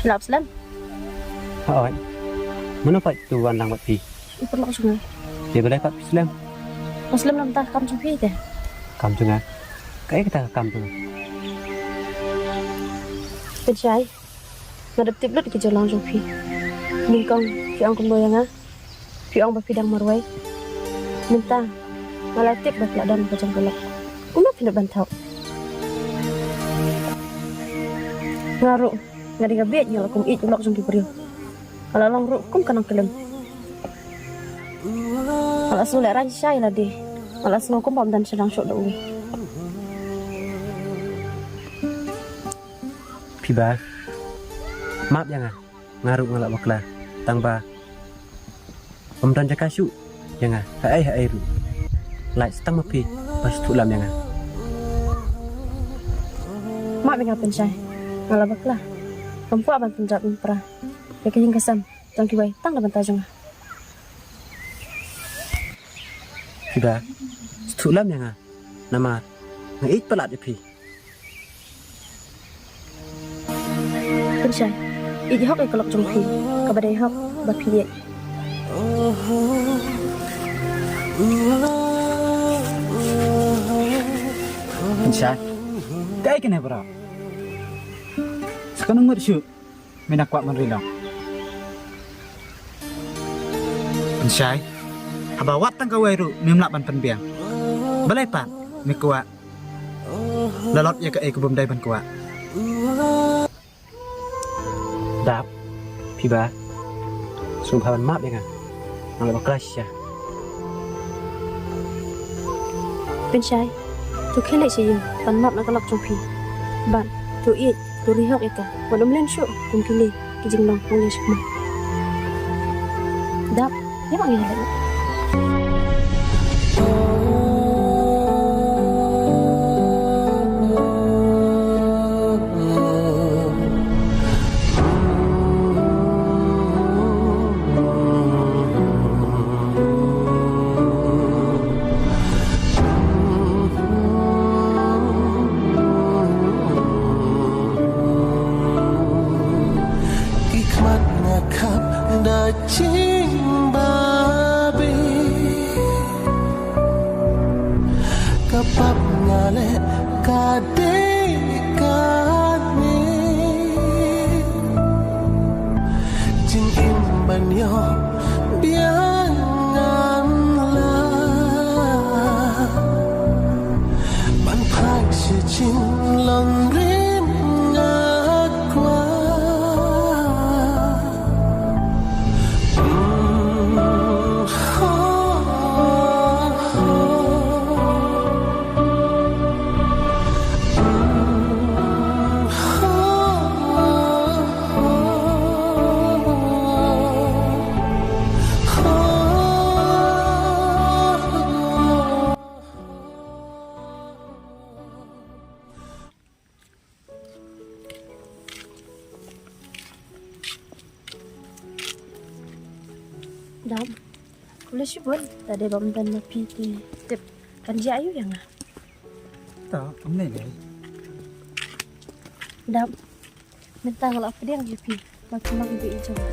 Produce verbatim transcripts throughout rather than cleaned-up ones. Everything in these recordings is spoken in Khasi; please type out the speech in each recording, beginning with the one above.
Phi la slem? Hooid. Mano pat uto u wan lang bad phi? I paralok jong nga. Te balei pat phi slem? Nga slem namar ka kam jong phi te. Kam jong nga? Kaei kata ka kam jong nga? Pynshai. Nga dep tip lut ki jingïalang jong phi. Nyngkong phi ong kumno ïa nga. Phi ong ba phi dang marwei. Mynta nga la tip ba phi la don ka jingpynlong. Kumno phi dep ban thaw? Nga ruh nga dei ka bieit, nga la kum ïeit u lok jong ki briew. Nga la long ruh kum ka nongklim. Nga la sngew lehraiñ shai lade. Nga la sngew kum bym don sha dang shuh da uwei. Phi ba map ïa nga. Nga ruh nga la bakla tang ba ym don jaka shuh ïa nga ha ei ha ei ruh. Lait tang ma phi ba sngewthuh lam ïa nga. Map ïa nga Pynshai, nga la bakla. Ngam kwah ban pynjah pynpra ïa ka ïing ka sem jong kiwei tang na bynta jong nga. Phi ba sngewthuh lam ïa nga namar nga ïeit palat ïa phi. Pynshai, ïeit hok ïa ka lok jong phi kaba dei hok ba phi ïeit. Pynshai, kaei kane baroh? Sa ka nang mut shuh me na kwah ban ri lok. Pynshai, haba wad tang kawei ruh mem lah ban pynbiang. Balei pat me kwah la lap ïa kaei ka bym dei ban kwah. Dap, phi ba sngewbha ban map ïa nga. Nga la bakla shisha. Pynshai, to khie leit sha ïing ban map na ka lok jong phi. Bad to ïeit, to ri hok ïa ka. Wat nym len shuh kum kine ki jinglong pang ïa shikmat. Dap, ïa ma ngi leit. Ki khmat nga khap da jingbabe. Ka pap nga leh ka dei kane. Jingim ban ïoh biang ngan lah. Ban phai sha jinglong rim nga kwah. Dap, khublei shibun. Lada bym don ma phi te tip kan jia aïu ïa nga? To, ym lei lei. Dap, mynta nga la pdiang ïa phi. Ba phi long i jong nga.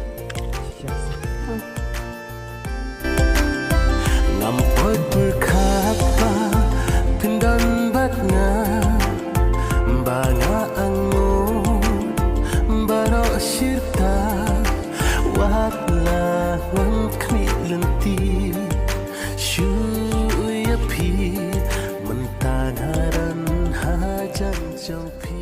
Ngam poi pyrkhat ba phin don bad nga, ba nga angnud baroh shirta. Wat la ngan khmih lynti shuh ïa phi, mynta nga don hajan jong phi.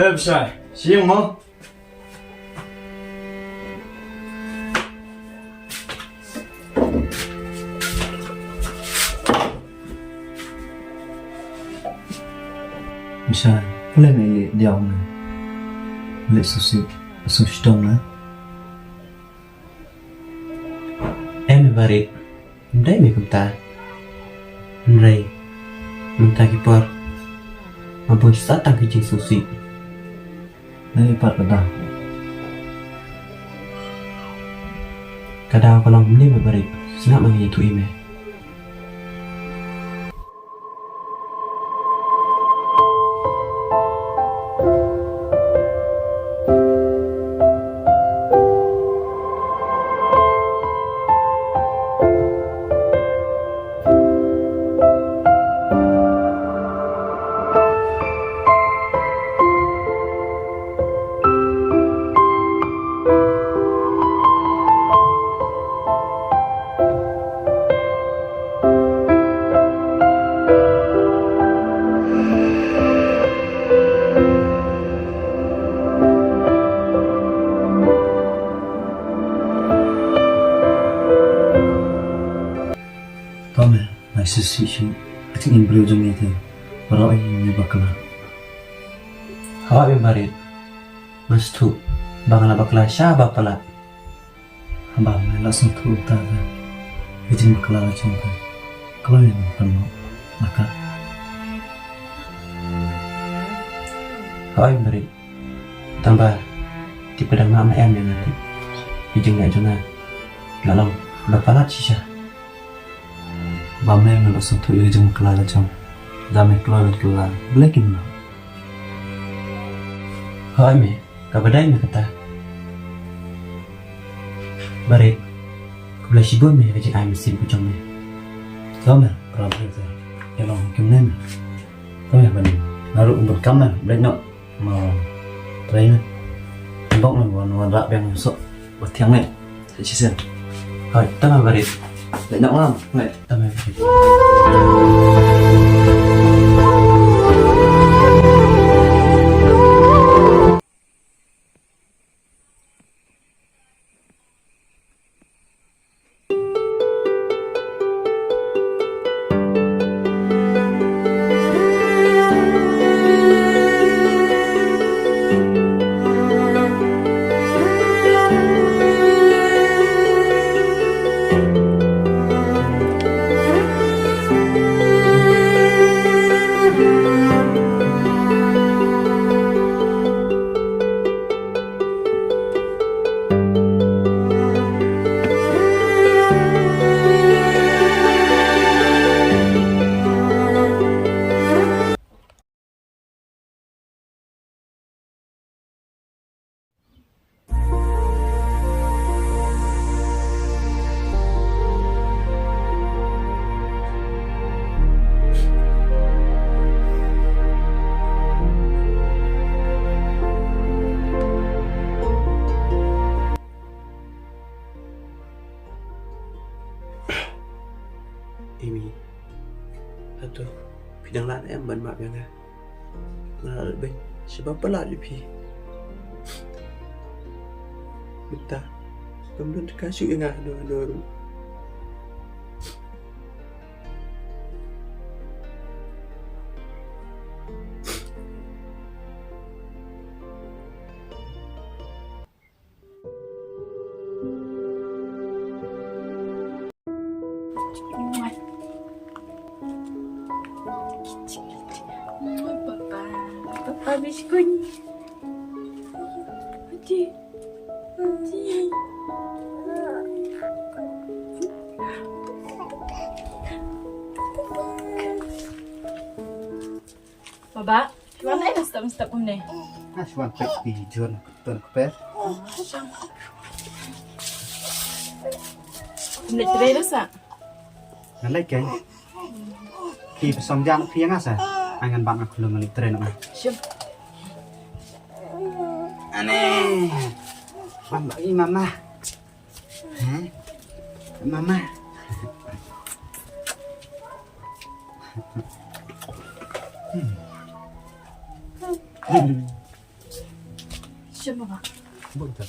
Eh, Bishai, sha ïing mo. Bishai, pule me le diaw na. Le susi, susi tong na. Em Barit, ym dei me kumta. Hynrei mynta ki por nga bun sah tang ki jingsngewsih. Dei pat ka daw. Ka daw ka long kumne me Barit. Sngap, nga ïathuh ïa me. To me, nga sngewsih shuh. Ka jingim briew jong ngi te baroh ïa ngi bakla. Hooid me Barit, nga sngewthuh ba nga la bakla sha ba palat. Haba me la sngewthuh ta ka jingbakla la jong ka, kloi me pynlong na ka. Hooid Barit, tang ba te phi dang map ma em ïa nga te, ki jingleh jong nga la long ba palat shisha. Ba me me la sngewthuh ïa ka jingbakla la jong, da me kloi ban kylla, balei kim map? Hooid me, kaba dei me kata. Barit, khublei shibun me ïa ka jingai mynsiem ka jong me. To me, para briew te, ïa long kumne me. To me, ban naduh ban kam me, bret noh. Mo trei me. Bok me wan wan rah biang soh. Ba thiang me. Sa shisien. Hooid, to me Barit. Bret noh ngam. Hooid, to me Barit. Amy, hato phi dang lah ne em ban map ïa nga? Nga la leit beiñ sha ba palat ïa phi. Mynta ngam don tyngka shuh ïa nga hano hano ruh. Papa, papa, biskuit. Adi, adi. Baba, wan ai na step step kumne. Nga shu wan peit ki jhur ton kper. Kumne trei ruh sa. Nga leit kein. Ki pynshong jan phi ïa nga sa. Ai ngan bat nga khulum, nga leit trei noh. Sure. Ane. Wan ba i mama. Hah? Mama. Shem, Baba. Bun ta.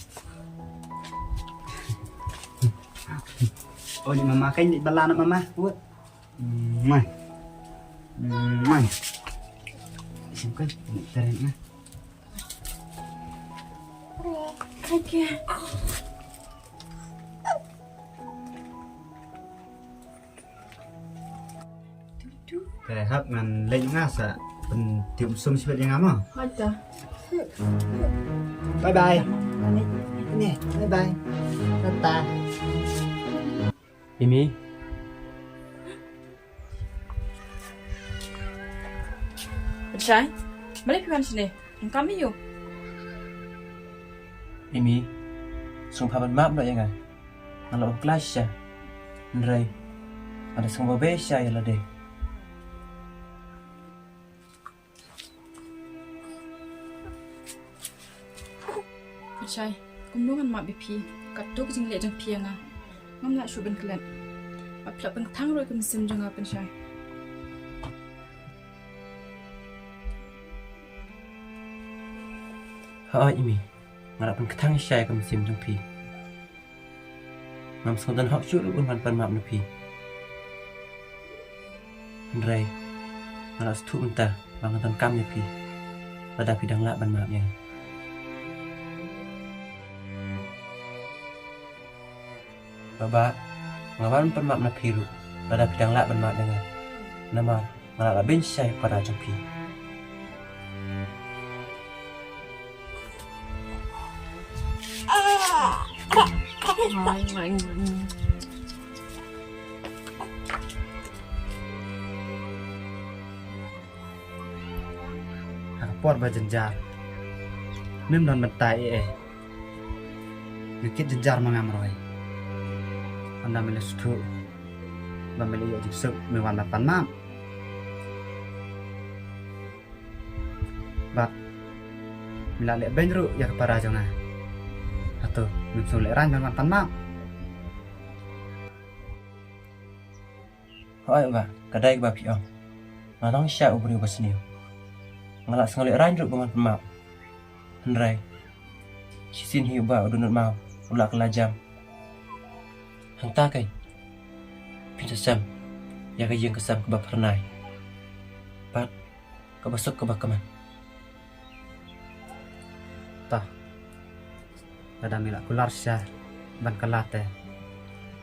Oh, ni mama kan ni bala na mama. Bun. Mai. Mai. Shem kan ni teren na. Okay. Te hap ngan leit nga sa pyntip sum shibit ïa nga mo. Hooid ta. Bye bye. Bye bye. Tata. Imi. Pynshai. Balei phi wan shane? Ym kam ïa u. Imi. Sngewbha ban map noh ïa nga. Nga la wan khlaiñ shisha. Hynrei nga da sngewbha bha shisha ïa lade. Pynshai, kumno ngan map ïa phi? Katto ka jingleh jong phi ïa nga, ngam lah shuh ban klet. Bad phi la pynkthang ruh ïa ka mynsiem jong nga, Pynshai. Hooid Imi, nga la pynkthang shisha ïa ka mynsiem jong phi. Ngam sngewdon hok shuh ruh ban wan pan map na phi. Hynrei nga la sngewthuh mynta ba nga donkam ïa phi lada phi dang lah ban map ïa nga. Baba, nga wan pan map na phi ruh lada phi dang lah ban map ïa nga. Namar nga la lah beiñ shisha ïa ka para jong phi. Ha ka por ba jynjar, mem don bynta ei ei. Nga kit jynjar ma nga marwei. Ynda me la sngewthuh ba me la ïoh jingsuk, me wan ban pan map. Bad me la leh beiñ ruh ïa ka para jong nga. Hato mem sngewlehraiñ ban wan pan map? Hooid ba, ka dei kaba phi ong. Nga long shisha u briew ba sniew. Nga la sngewlehraiñ ruh ban wan pan map. Hynrei shisien hi u bah u dohnud maw u la kylla jam. Hangta keiñ phin sa sem ïa ka ïing ka sem kaba phyrnai bad kaba suk kaba kmen. Tah, lada me la kular shisha ban kylla te,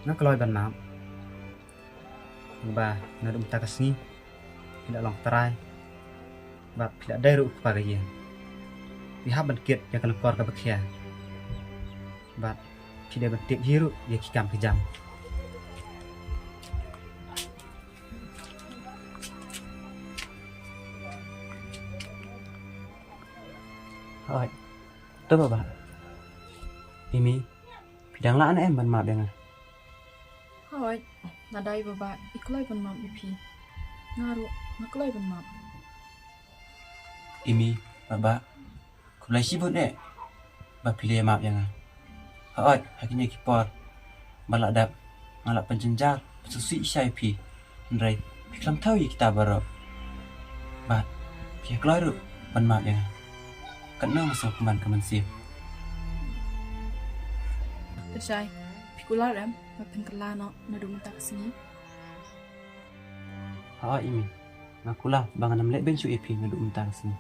nga kloi ban map. Ba naduh mynta ka sngi phi la long trai bad phi la dei ruh u kpa ka ïing. Phi hap ban kit ïa ka lyngkor kaba khia bad phi dei ban tip hi ruh ïa ki kam ki jam. Hooid. To baba. Imi, phi dang lah ne em ban map ïa nga? Hooid, nadei baba, i kloi ban map ïa phi. Nga ruh nga kloi ban map. Imi, baba, khublei shibun eh ba phi la map ïa nga. Hooid, ha kine ki por ba la dep nga la pynjynjar pynsngewsih shisha ïa phi. Hynrei phi khlem thaw ïa kita baroh. Bad phi kloi ruh ban map ïa nga. Katno nga sngewkmen ka mynsiem. Pynshai, phi kular em ba phin kylla noh naduh mynta ka sngi? Hooid Imi, nga kular ba ngan ym leh beiñ shuh ïa phi naduh mynta ka sngi.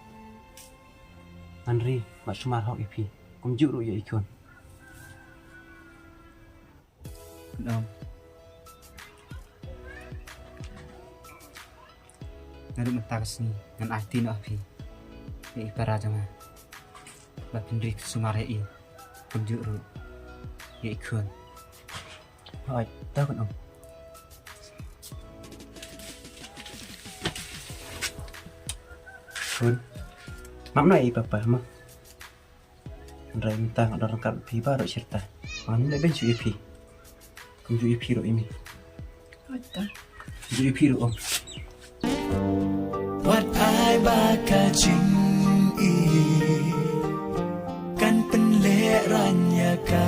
Ngan ri bad sumar hok ïa phi kumjuh ruh ïa i khun. Naduh mynta ka sngi ngan aiti noh ha phi ïa i para jong nga ba phin ri sumar ïa i kumjuh ruh ïa i khun. Hooid, to khun. Khun, map noh ïa i papa mo. Hynrei mynta nga don ryngkat bad phi baroh shirta. Ngan ym leh beiñ shuh ïa phi. Kumjuh ïa phi ruh Imi. Kumjuh ïa phi ruh. Wat ai ba ka jingïeit kan pynlehraiñ ïa ka.